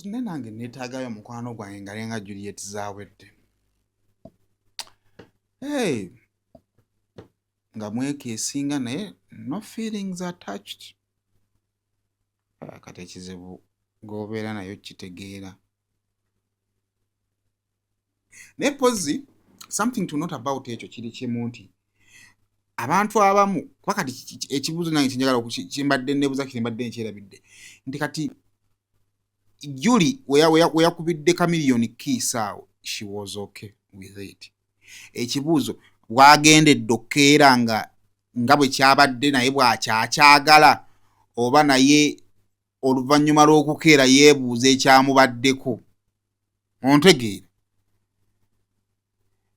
Naye nange neetaagayo mukwano gwange nga lenga Juliet Zawedde. Hey, nga mwekeesinga naye no feelings attached. Ah, kati ekizibu g'obeera nayo kitegeera. Naye pozzi something to note about ekyo kiri kimu nti abantu abamu kuba kati ekibuuzo nange kinjagala kimbadde nebuza kimbadde nkyerabidde nti kati Julie weyakubidde Chameleone kiss awo, she was okay with it. Ekibuuzo bwagendedde okkeera nga bwe kyabadde naye bw'akyakyagala oba naye oluvannyuma lw'okukeera yeebuuza ekyamubaddeko. Ontegeera?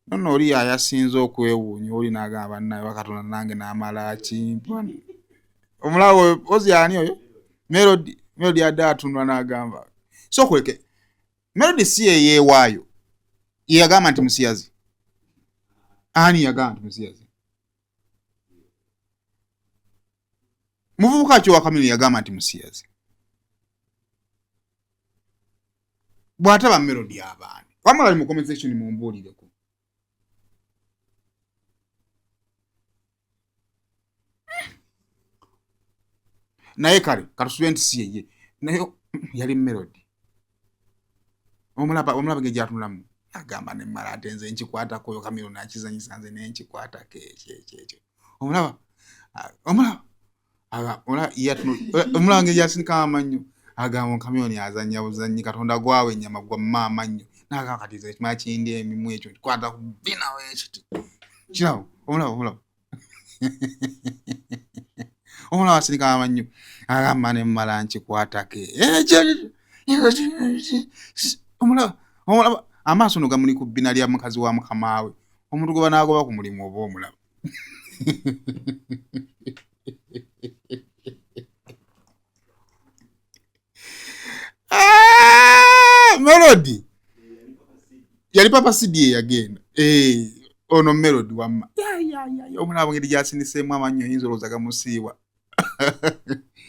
Nonno oli yayasinze okwewuunya oli n'agamba bannaye Katonda nange n'amala akimpa. Omulawo ozi ani oyo? Melody. Melody adde atunula n'agamba. So kuleke. Melody si ye yeewaayo. Ye yagamba nti musiyazi. Ani yagamba nti musiyazi? Muvubuka ki owa Chameleone yagamba nti musiyazi? Bw'ataba Melody abaani. Wamala ali mu comment section mumbuulireko. Naye kale katusube nti si yeye naye yali Melody. Omulaba ngeri gy'atunulamu agamba ne mmala ate nze nkikwatako oyo Chameleone akizanyisa nze ne nkikwatako ekyo ekyo ekyo. Omulaba omulaba omulaba ngeri gy'asinika amannyo agamba Chameleone azannya buzannyi Katonda gwawe ennyama gwa mma amannyo n'agamba kati nze ekimala kindi emimu ekyo nkikwata ku binawo ekiti kirabo omulaba omulaba omulaba asinika amannyo agamba ne mmala nkikwatako ekyo omulaba omulaba amaaso no gamuli ku bbina lya mukazi wa mukama we omuntu gwe banaagoba ku mulimu oba omulaba. Ah, Melody yali Papa Sidi eyagenda eh, ono Melody wamma omulaba ngeri gyasiniseemu amannyo oyinza olowooza gamusiiwa.